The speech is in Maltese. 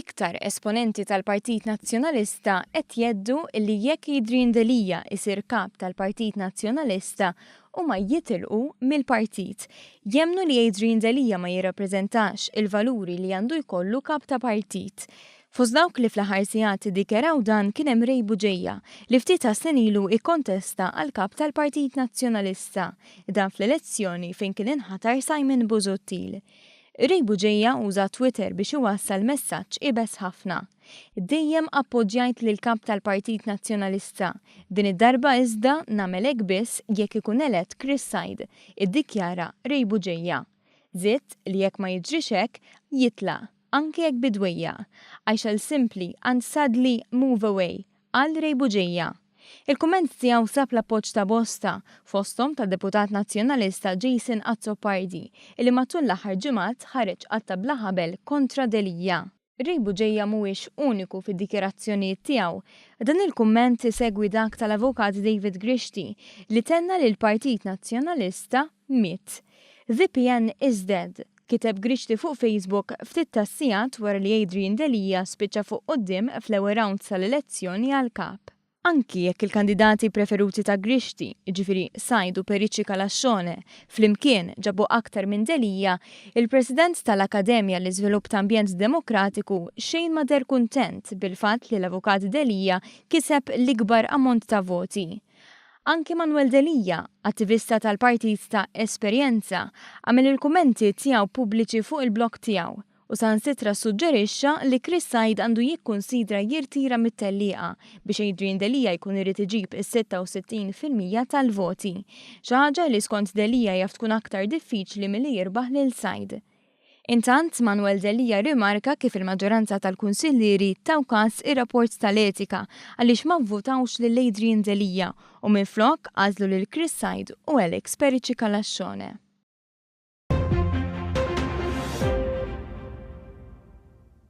Iktar esponenti tal-Partit Nazzjonalista qed jgħeddu li jekk Adrian Delia isir kap tal-Partit Nazzjonalista huma jitilqu mill-partit. Jemmnu li Adrian Delia ma jirrappreżentax il-valuri li għandu jkollu kap ta' partit. Fost dawk li fl-aħħar sigħat iddikjaraw dan kien hemm Ray Bugeja li ftit tas-snin ilu ikkontesta għal kap tal-Partit Nazzjonalista, dan fl-elezzjoni fejn kien inħatar Simon Busuttil. Ray Bugeja uża Twitter biex iwassal messaġġ iebes ħafna. Dejjem appoġġjajt lill-Kap tal-Partit Nazzjonalista. Din id-darba iżda nagħmel hekk biss jekk ikun elett Chris Said, iddikjara Ray Bugeja. Żied li jekk ma jiġrix hekk, jitlaq, anke jekk bi dwejjaq. I shall simply and sadly move away, qal Ray Bugeja. Il-kumment tiegħu sab l-appoġġ ta' bosta, fosthom tad-Deputat Nazzjonalista Jason Azzopardi, illi matul l-aħħar ġimgħat ħareġ qatta' bla ħabel kontra Delia. Ray Bugeja mhuwiex uniku fid-dikjarazzjonijiet tiegħu. Dan il-kumment isegwi dak tal-Avukat David Grixti li tenna li l-Partit Nazzjonalista miet. The PN is dead, kiteb Grixti fuq Facebook ftit tas-sigħat wara li Adrian Delia spiċċa fuq quddiem fl-ewwel round tal-elezzjoni għall-Kap. Anki jekk il-kandidati preferuti ta' Grixti, jiġifieri Said u Perici Calascione, flimkien ġabu aktar minn Delia, il-President tal-Akkademja għall-Iżvilupp ta' Ambjent Demokratiku xejn ma deher kuntent bil-fatt li l-Avukat Delia kiseb l-ikbar ammont ta' voti. Anki Manuel Delia, attivista tal-partit ta' esperjenza, għamel il-kummenti tiegħu pubbliċi fuq il-blog tiegħu u saħansitra ssuġġerixxa li Chris Said għandu jikkunsidra jirtira mit-tellieqa biex Adrian Delia jkun irid iġib is-66% tal-voti. Xi ħaġa li skont Delia jaf tkun aktar diffiċli milli jirbaħ lil Said. Intant, Manuel Delia rrimarka kif il-maġġoranza tal-kunsillieri taw każ ir-rapport tal-etika għaliex ma vvutawx lil Adrian Delia u minflok għażlu lil Chris Said u Alex Perici Calascione.